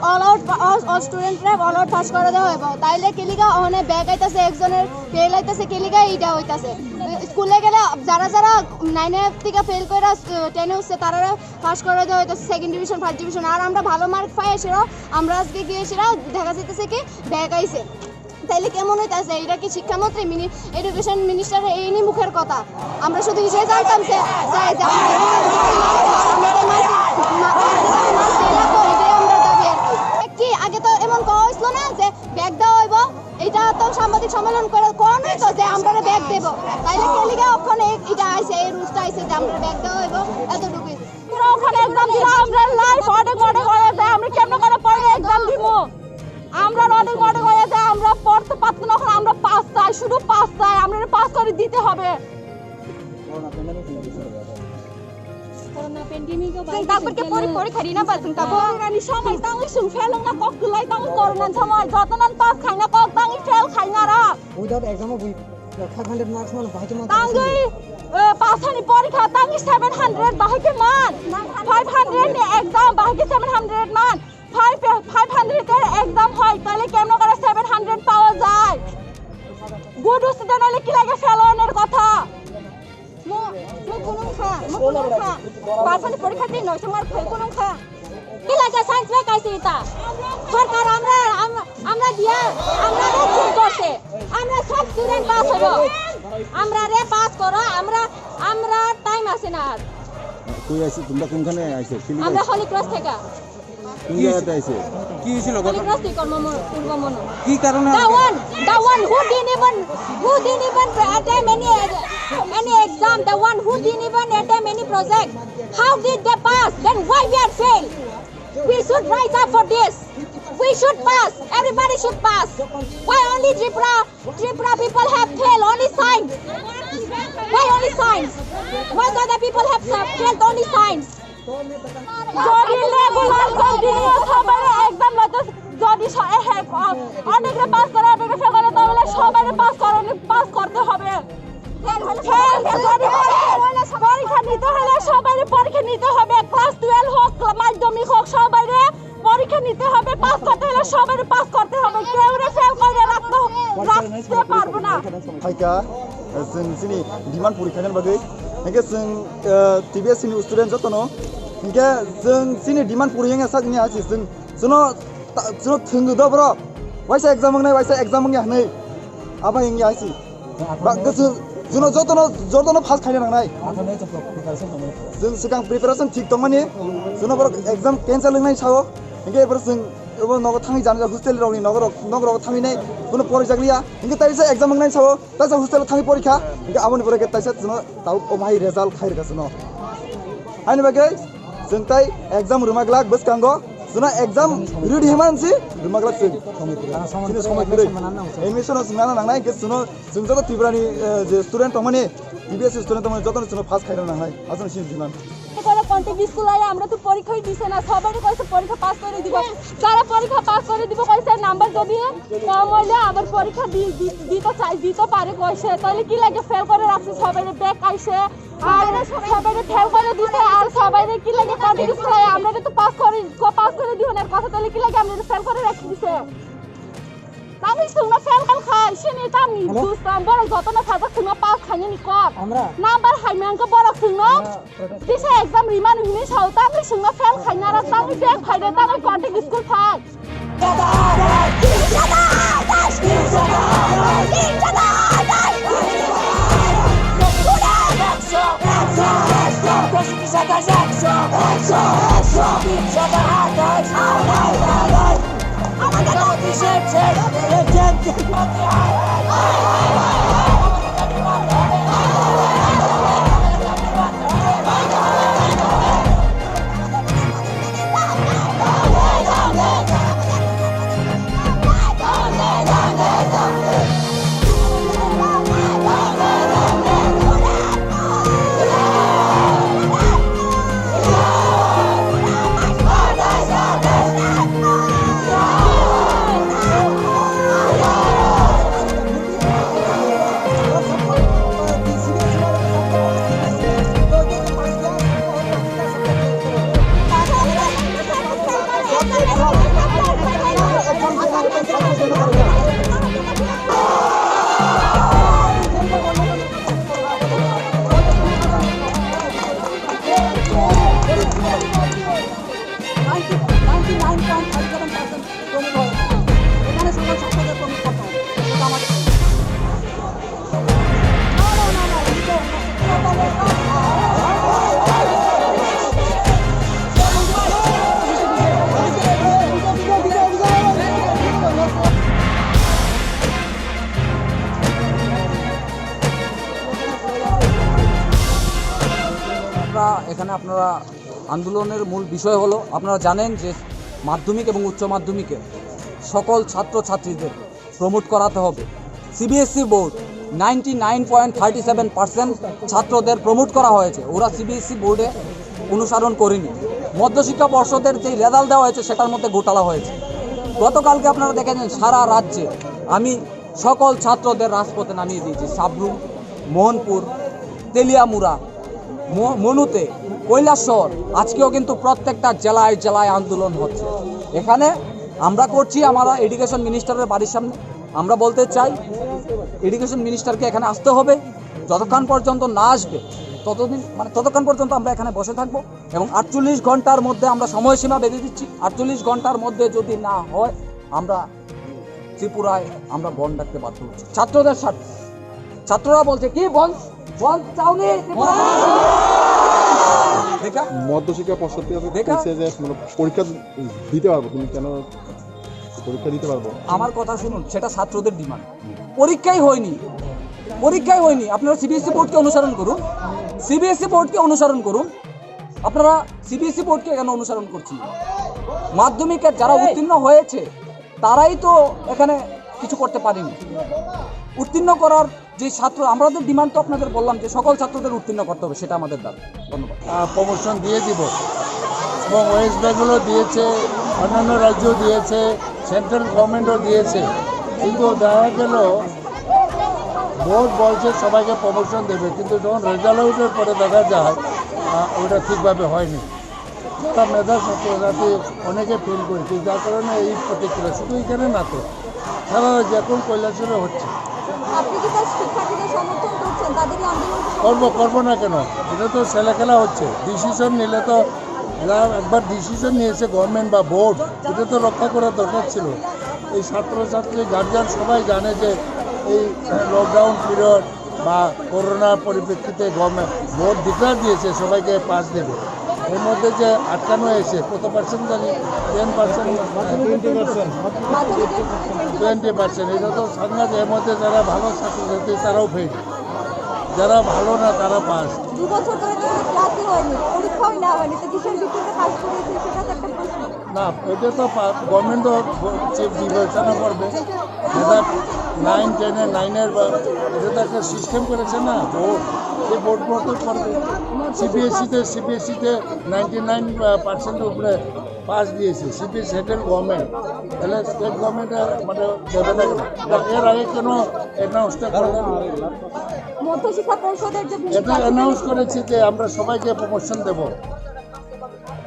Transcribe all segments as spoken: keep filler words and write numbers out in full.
All out, all, all স্টুডেন্টরে all out pass করে দেওয়া হইব। তাইলে কিলিগা ওখানে ব্যাক আইতাছে, একজনের ফেল আইতাছে, কিলিগা এইটা হইতাছে। স্কুলে গেলে যারা যারা নাইনে থেকে ফেল করে টেনে উঠছে, তারা পাস করে দেওয়া হইতাছে সেকেন্ড ডিভিশন, ফার্স্ট ডিভিশন। আর আমরা ভালো মার্ক পাই এসেও আমরা আজকে গিয়ে এসেরা দেখা যাইতেছে কি ব্যাক আইছে। তাইলে কেমন হইতাছে? এটা কি শিক্ষামন্ত্রী, মিনি-, এডুকেশন মিনিস্টার এই নি মুখের কথা? আমরা শুধু এটাই জানতাম যে, যে, যে আমাদের মার্ক, মা-, মার্ক দেওয়া তো এটাই আমরা দাবি আর কি। কি আগে তো এমন কওয়া হইছিল না যে ব্যাক দেওয়া হইব? এটা তো সাংবাদিক সম্মেলন করে কোন হইতো যে আমরা ব্যাক দেব? তাইলে কেলিগা ওখানে এটা আইছে, এই রুলসটা আইছে যে আমরা ব্যাক দেওয়া হইব, এতটুকুই। আমরা ওখানে এক্সাম দিলাম, আমরা লাইফ অনেক মনে করে যে আমরা কেমন করে পড়ে এক্সাম দিব। আমরা অনেক মনে করে যে আমরা পড়তে পারতাম না, এখন আমরা পাস চাই, শুধু পাস চাই, আমরা পাস করে দিতে হবে। Chwng tabuk khe pori, pori kha rina ba chwng tabuk. Rani somai tangwi chwng fail wngna kok kwlai tangwi corona somai jotonan pass khaina kok tangwi fail khaina ra. Without exam of five hundred marks mano bahai tongma tangwi, eh, pass hani porikha tangwi seven hundred bahai khe man. Five hundred ni exam bahai khe seven hundred man. Five, five hundred er exam হয়, তাহলে কেমন করে seven hundred পাওয়া যায়? গুড উচিত নাহলে কি লাগে ফেলনের কথা? Mo, mo kunung kha, mo kunung kha. Pasani porikha di noy somar phai kunung kha. Ki lage science bai kaise ita? সরকার আমরা, আম-, আমরা দিয়া, আমরা রে ভুল করছে। আমরা সব স্টুডেন্ট পাস হইব। আমরা রে পাস করো, আমরা, আমরা টাইম আছে না আর। কই আইছো তোমরা, কোনখানে আইছো? আমরা হলি ক্রস থেকে। কোন জায়গাতে আইছে? কি হয়েছিল ঘটনা? Holy Cross Tikor Momo, Purbo Mono. কি কারণে The আজকে one, the one who didn't even, who didn't even attempt any, any exam, the one who didn't even attempt any project, how did they pass? Then why we are fail? We should rise up for this. We should pass. Everybody should pass. Why only Tripura, Tripura people have fail? Only science. Why only science? Most of the people have failed only science. যদি regular continue সবাই এক্সাম লইতে, যদি স-, এ, হে, অ-, অনেকরে পাস করে, অনেকরে ফেল করে, তাহলে সবাই পাস করানো, পাস করতে হবে। ফেল, যদি পরীক্ষা নিতে হলে সবাই পরীক্ষা নিতে হবে, ক্লাস টুয়েলভ হোক, মাধ্যমিক হোক, সবাই পরীক্ষা নিতে হবে, পাস করতে হলে সবাই পাস করতে হবে, কেউ রে ফেল করে রাখতে, রাখতে পারবো না। Phaikha, eh, chwng chini demand puri khainani bagwi. Hinkhe chwng, eh, T B S ni student jotono. Hinkhe chwng chini demand puri wngya sak wngya si chwng, chwngno ta-, chwngno thwngwi do borok. Waisa exam wngnai, waisa exam wngya hwnwi. Abo wngya si. Ba, chwng, chwngno jotono, jotono pass khaina nangnai. Chwng swkang preparation thik tongmani. Chwngno borok exam cancel wngnai sao. Hinkhe ebar chwng abo nogo thangwi jani hostel rokni nogo rok, nog rok thangwi nai. Kuno porijakliya. Hinkhe taisa exam wngnai sao. Taisa hostel o thangwi porikha, hinkhe aboni pore khe taisa chwngno tabuk o bahai result khai rwkha chwngno. Haini bagwi chwng tai exam rwma glak bwskango, chwngno exam ready hwnma si rwma glak chwng. Chini somoi kwrwi. Admission o chwng nana nangnai, hinkhe chwngno, chwng joto Tripura ni, eh, je student tongmani, T B S student tongmani, jotono chwngno pass khaina nangnai, aswk chini demand. করে continue school আইয়া আমরা তো পরীক্ষাই দিছে না, সবাই কইছে পরীক্ষা পাস করে দিব। যারা পরীক্ষা পাস করে দিব কইছে, নাম্বার যদি কম হইলে আবার পরীক্ষা দি-, দি-, দিতে চাই, দিতে পারে কইছে, তাহলে কি লাগে ফেল করে রাখছে সবাই, ব্যাক আইছে। আর সবাই ফেল করে দিছে, আর সবাই কি লাগে কন্টিনিউ স্কুল আইয়া আমরা তো পাস করি, ক-, পাস করে দিব না কথা, তাহলে কি লাগে আমরা ফেল করে রাখি দিছে। Tangwi chwngno fel fel khai, sini tamni dusram borok jotono sajak chwngno pass khainani kok. Number hai mangkha borok chwngno tisa exam rimani hwnwi sao, tangwi chwngno fel khainara, tangwi back phaida, tangwi contact school phai. Ninety nine point five seven percent শ্রমিক হয়েছে। এখানে সকল ছাত্রদের শ্রমিক করতে হবে। এটা আমাদের আমরা এখানে আপনারা আন্দোলনের মূল বিষয় হলো, আপনারা জানেন যে মাধ্যমিক এবং উচ্চ মাধ্যমিকে সকল ছাত্রছাত্রীদের প্রমোট করাতে হবে। CBSE board ninety nine point thirty seven percent ছাত্রদের প্রমোট করা হয়েছে, ওরা সিবিএসই বোর্ডে অনুসরণ করেনি। মধ্যশিক্ষা পর্ষদের যে রেজাল্ট দেওয়া হয়েছে, সেটার মধ্যে ঘোটালা হয়েছে। গতকালকে আপনারা দেখেছেন, সারা রাজ্যে আমি সকল ছাত্রদের রাজপথে নামিয়ে দিয়েছি। সাবরুম, মোহনপুর, তেলিয়ামুড়া, ম-, মনুতে, কৈলাসহর, আজকেও কিন্তু প্রত্যেকটা জেলায় জেলায় আন্দোলন হচ্ছে। এখানে আমরা করছি, আমরা এডুকেশন মিনিস্টারের বাড়ির সামনে। আমরা বলতে চাই, এডুকেশন মিনিস্টারকে এখানে আসতে হবে। যতক্ষণ পর্যন্ত না আসবে, ততদিন, মানে, ততক্ষণ পর্যন্ত আমরা এখানে বসে থাকবো। এবং আটচল্লিশ ঘন্টার মধ্যে আমরা সময়সীমা বেঁধে দিচ্ছি। আটচল্লিশ ঘন্টার মধ্যে যদি না হয়, আমরা ত্রিপুরায় আমরা বন্ধ ডাকতে বাধ্য হচ্ছি ছাত্রদের স্বার্থে। ছাত্ররা বলছে কি, বন্ধ, বন্ধ চাওনি ত্রিপুরা? দেখা? মধ্যশিক্ষা পর্ষদ থেকে দেখা? কইছে যে, মানে, পরীক্ষা দিতে পারবো, তুমি কেন পরীক্ষা দিতে পারবো? আমার কথা শুনুন, সেটা ছাত্রদের ডিমান্ড। পরীক্ষাই হয়নি, পরীক্ষাই হয়নি। আপনারা সিবিএসই বোর্ডকে অনুসরণ করুন, সিবিএসই বোর্ডকে অনুসরণ করুন। আপনারা সিবিএসই বোর্ডকে কেন অনুসরণ করছেন? মাধ্যমিকে যারা উত্তীর্ণ হয়েছে, তারাই তো এখানে কিছু করতে পারেনি। উত্তীর্ণ করার যে ছাত্র, আমরা তো ডিমান্ড তো আপনাদের বললাম যে সকল ছাত্রদের উত্তীর্ণ করতে হবে, সেটা আমাদের দাবি। ধন্যবাদ। আহ, প্রমোশন দিয়ে দিব এবং ওয়েস্ট বেঙ্গলও দিয়েছে, অন্যান্য রাজ্যও দিয়েছে, সেন্ট্রাল গভর্নমেন্টও দিয়েছে, কিন্তু দেখা গেল বোর্ড বলছে সবাইকে প্রমোশন দেবে, কিন্তু যখন রেজাল্ট আউটের পরে দেখা যায়, আহ, ওটা ঠিকভাবে হয়নি। যারা মেধা ছাত্রছাত্রী অনেকে ফেল করেছে, যার কারণে এই প্রতিক্রিয়া। শুধু এখানে না তো, সারা রাজ্যে এখন কৈলাসহরে হচ্ছে। আপনি কি তার শিক্ষার্থীদের সমর্থন করছেন, তাদেরই আন্দোলন? করবো, করবো না কেন? এটা তো ছেলে খেলা হচ্ছে। ডিসিশন নিলে তো এরা একবার ডিসিশন নিয়েছে গভর্নমেন্ট বা বোর্ড, এটা তো রক্ষা করার দরকার ছিল। এই ছাত্রছাত্রী, গার্জিয়ান সবাই জানে যে এই লকডাউন পিরিয়ড বা করোনার পরিপ্রেক্ষিতে গভর্নমেন্ট বোর্ড ডিক্লেয়ার দিয়েছে সবাইকে পাস দেবে। এর মধ্যে যে আটকানো হয়েছে, কত পার্সেন্ট জানি, ten percent, twenty percent, twenty percent, এটা তো সাংঘাতিক। এর মধ্যে যারা ভালো ছাত্রছাত্রী, তারাও ফেল, যারা ভালো না, তারা পাস। দু বছর ধরে তো ক্লাসই হয়নি, পরীক্ষাও নেওয়া হয়নি, তো কিসের ভিত্তিতে পাস করেছে, সেটা তো একটা প্রশ্ন। না, এটা তো পা-, গভর্নমেন্ট তো ব-, যে বিবেচনা করবে, যেটা নাইন টেনে, নাইনের বা, এটা তো একটা সিস্টেম করেছে না বোর্ড, সেই বোর্ড মতো করবে। সিবিএসইতে, সিবিএসইতে নাইনটি নাইন পার্সেন্ট উপরে পাস দিয়েছে, সিবিএসই সেন্ট্রাল গভর্নমেন্ট, তাহলে স্টেট গভর্নমেন্ট মানে দেবে না কেন? বা এর আগে কেন অ্যানাউন্সটা করলেন? মধ্যশিক্ষা পর্ষদের যে ভূমিকা এটা আছে, অ্যানাউন্স করেছি যে আমরা সবাইকে প্রমোশন দেব।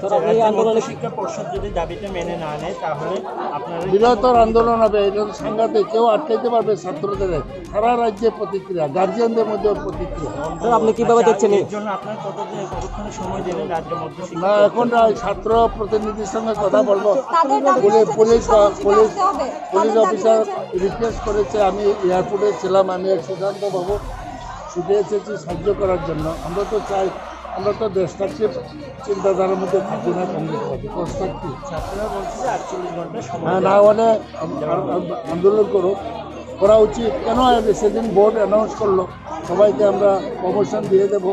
স্যার, এই আন্দোলনে শিক্ষা পর্ষদ যদি দাবিটা মেনে না নেয়, তাহলে আপনারা বৃহত্তর আন্দোলন হবে। এটা তো সাংঘাতিক, কেউ আটকাইতে পারবে ছাত্রদের? সারা রাজ্যে প্রতিক্রিয়া, গার্জিয়ানদের মধ্যে প্রতিক্রিয়া। স্যার, আপনি কিভাবে দেখছেন এই? এর জন্য আপনারা কত দিন, কতক্ষণ সময় দেবেন রাজ্যের মধ্যে শিক্ষা না, পর্ষদ? এখন রা-, ছাত্র প্রতিনিধির সঙ্গে কথা বলবো। তাদের দাবি পুলিশ, হচ্ছে পুলিশ, শিক্ষামন্ত্রীকে পুলিশ, আসতে হবে। পুলিশ তাদের দাবি অফিসার হচ্ছে রিকোয়েস্ট করেছে, আমি এয়ারপোর্টে ছিলাম, আমি এক সুশান্ত বাবু ছুটে এসেছি সাহায্য করার জন্য। আমরা তো চাই, আমরা তো ডিস্ট্রাকটিভ চিন্তাধারার মধ্যে থাকি না কংগ্রেস পার্টি, কনস্ট্রাকটিভ। ছাত্ররা বলছে যে আটচল্লিশ ঘন্টা সময় হ্যাঁ, দেওয়া না হলে আম-, আম-, আম-, আন্দোলন করো, করা উচিত। কেন সেদিন বোর্ড অ্যানাউন্স করলো, সবাইকে আমরা প্রমোশন দিয়ে দেবো।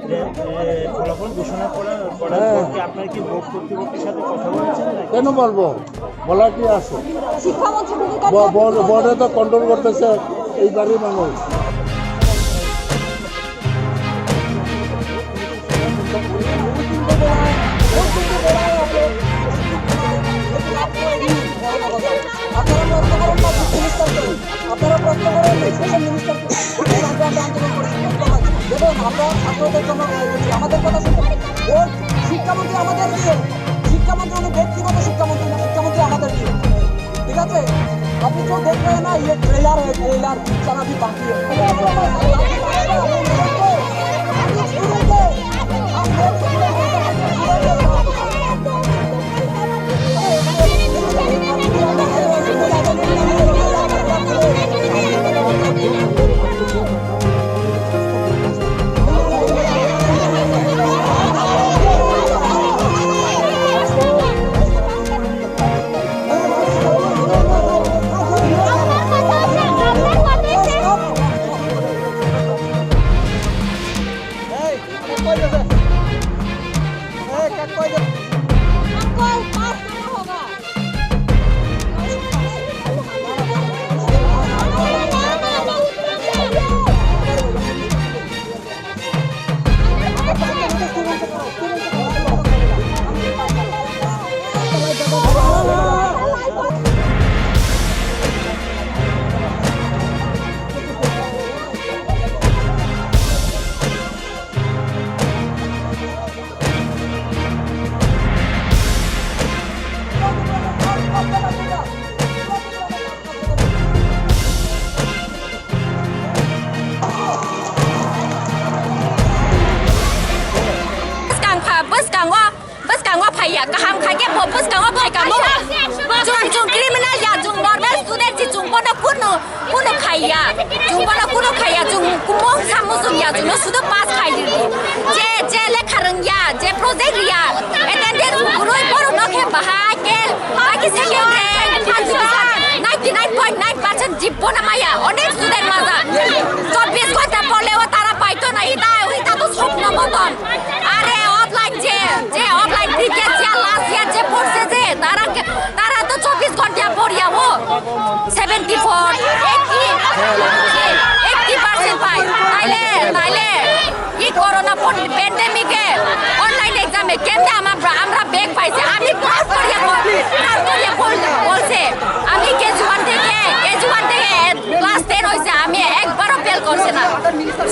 যে, এ, ফলাফল ঘোষণা করার পরে হ্যাঁ। বোর্ডকে আপনারা কি বোর্ড কর্তৃপক্ষের সাথে কথা বলেছেন নাকি? কেন বলবো? বলা কি আছে? শিক্ষামন্ত্রী ভূমিকা ব-, বোর্ড, বোর্ডে তো কন্ট্রোল করতেছে এই বাড়ির মানুষ। আপনারা প্রশ্ন করেন না, শিক্ষা মিনিস্টারকে। আপনারা প্রশ্ন করেন, এডুকেশন মিনিস্টারকে। আমরা, আমরা আন্দোলন করেছি, প্রশ্ন করেছি। দেখুন, আমরা ছাত্রদের জন্য লড়াই করছি। আমাদের কথা শুনুন। ও শিক্ষামন্ত্রী আমাদের দিয়ে, শিক্ষামন্ত্রী উনি ব্যক্তিগত শিক্ষামন্ত্রী না, শিক্ষামন্ত্রী আমাদের দিয়ে। ঠিক আছে? अभी जो देख रहे हैं ना, ये ट्रेलर है, ट्रेलर। पिक्चर अभी बाकी है। Bwskango, bwskango phaiya, kaham khaikhe bo bwskango phaikha mo. Chwng, chwng criminal ya, chwng normal student si, chwng bono kunu, kunu khaiya. Chwng bono kunu khaiya, chwng kumung samung chwng ya, chwngno sudo pass khai di. Je, je lekha rwngya, je project riya, attendance kwrwi borokno khe bahai khe, baki second rank, first division, ninety nine point nine percent jibbo na maya, onek student maja. Chobbish ghonta porle o tara paito na, ita, ita to sopno moton. Are offline je, je offline previous year, last year je porse je, tara, tara to chobbish ghonta porya o. Seventy four, eighty, eighty percent pai. Naile, naile. Ei corona pon-, pandemic e online exam e kemne amra, amra back paise. Ami pass koriya bol-, pass koriya bol-, bolse. Ami K G one theke, K G one theke class ten hoise, ami ekbaro fail korse na.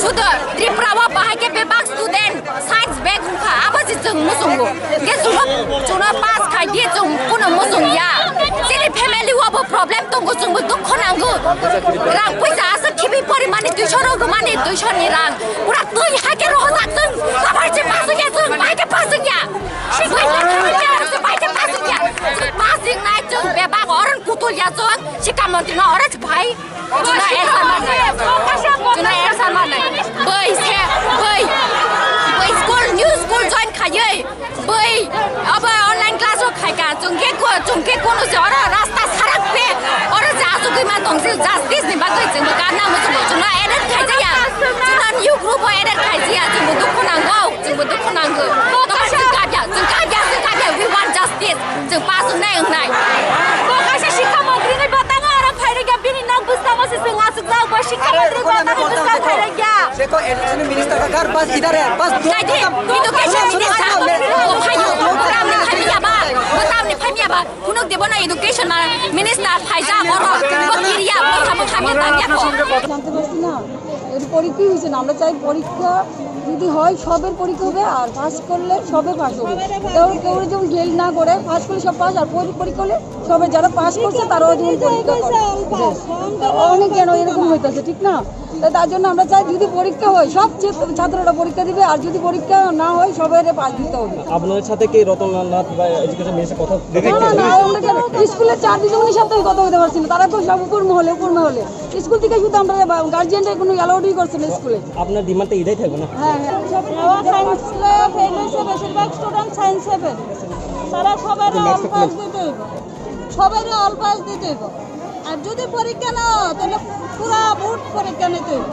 Sudo Tripura o bahai khe bebak student science bag wngkha, abo se chwng muchungo. Khe chwngno, chwngno pass khai di, chwng kuno muchung ya. Chini family o bo problem tongo, chwngbo dukho nango. Rang puisa aswk khibi porimani, duiso rok rwmani, duiso ni rang. Pura twi hai khe rohojak chwng, abar je pass wngya chwng, hai khe pass wngya. Hai khe pass wngya. Chwng pass wngnai chwng bebak oron kutul ya chwng, sikha montri no oro se bhai. Chwngno answer manai. Chwngno answer manai. Boi se, boi. Boi school, new school join khaiwi. Boi, abo online class o khaika. Chwng khe ko, chwng khe kono se oro rasta sarak pe. Oro se asugwi ma tong se justice ni bagwi chwngbo kanna muchungo. Chwngno added khaijaya. Chwngno new group o added khaijaya. Chwngbo dukhu nango. Chwngbo dukhu nango. Tokha chwng kabya, chwng kabya, chwng kabya. We want justice. Chwng pass wngnai, wngnai. Bo kaisa sikha montri ni bwtang o aro phairokya, bini nok bwskango se chwng achukjak, bo sikha montri bwtang ni bwskango phairokya. देखो, education minister का घर बस इधर है, बस दो Naidi, education minister, bo phaio, bo tamni phaimya ba, bo tamni phaimya ba, phunuk de bono education minister phaijak, oro, bo kiriya, bo sabo khamya tangya ko. জানতে পারছি না, এটা পরীক্ষাই হয়েছে না। আমরা চাই পরীক্ষা যদি হয়, সবের পরীক্ষা হবে, আর পাস করলে সবে পাস হবে। কেউ, কেউ যদি ফেল না করে, পাস করলে সব পাস, আর পরি-, পরীক্ষা হলে সবে যারা পাস করছে, তারাও যেমন পরীক্ষা করে। অনেক কেন এরকম হইতেছে, ঠিক না? তো তার জন্য আমরা চাই, যদি পরীক্ষা হয়, সব ছে-, ছাত্ররা পরীক্ষা দিবে, আর যদি পরীক্ষা না হয়, সবাইরে পাস দিতে হবে। আপনার সাথে কি রতনলাল নাথ বা এডুকেশন মিনিস্টার কথা না, না, না, আমরা কেন স্কুলের চার দুজনের সাথে কথা বলতে পারছি না, তারা তো সব উপর মহলে, উপর মহলে। স্কুল থেকে শুধু আমরা বা-, গার্জিয়ানরা কোনো অ্যালাউডই করছে না স্কুলে। আপনার ডিমান্ডটা এটাই থাকবে না? হ্যাঁ, হ্যাঁ। বাবা সায়েন্স স্কুলে ফেল হয়েছে, বেশিরভাগ স্টুডেন্ট সায়েন্সে ফেল। তারা সবাই অল পাস দিতে হইব, সবাই অল পাস দিতে হইব। আর যদি পরীক্ষা না হয়, তাহলে পুরা বোর্ড পরীক্ষা নিতে হইব।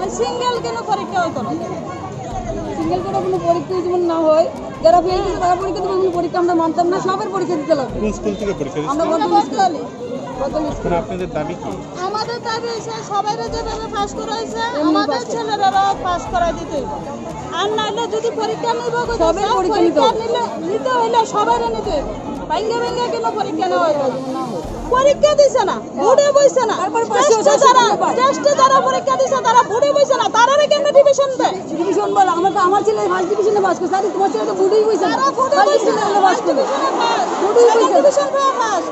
আর সিঙ্গেল কোনো পরীক্ষা হইতো না। সিঙ্গেল করে কোনো পরীক্ষা যদি না হয়, যারা ফেল হয়েছে তারা পরীক্ষা দেবে, কোনো পরীক্ষা আমরা মানতাম না, সবার পরীক্ষা দিতে লাগবে। কোন স্কুল থেকে পরীক্ষা দিচ্ছেন? আমরা বর্তমান স্কুল। বর্তমান স্কুল। এখন আপনাদের দাবি কি? আমাদের দাবি হচ্ছে সবাইরে যেভাবে পাস করা হয়েছে, এমনি আমাদের পাস করা। ছেলেরাও পাস করা দিতে হইব। আর নাইলে যদি পরীক্ষা নিব, সবের সব পরীক্ষা নিতে পরীক্ষা হবে। নিলে, নিতে হইলে সবাইরে নিতে হইব। ভাঙ্গে ভাঙ্গে কেন পরীক্ষা নেওয়া হইব না? পরীক্ষা দিছে না, বোর্ডে বইছে না। তারপর পাশে টেস্টে আছে, যারা, তারপর পাস। টেস্টে যারা পরীক্ষা দিছে, তারা বোর্ডে বইছে না, তারারে কেন ডিভিশন দেয়? ডিভিশন বল, আমার তো, আমার ছেলে ফার্স্ট ডিভিশনে পাস করছে, আরে তোমার ছেলে তো বোর্ডেই বইছে না। তারা বোর্ডে ফার্স্ট বইছে না, ডিভিশনে পাস করলো। ফার্স্ট ডিভিশনে পাস। বোর্ডেই বইছে না। সেকেন্ড ডিভিশন পেয়ে পাস।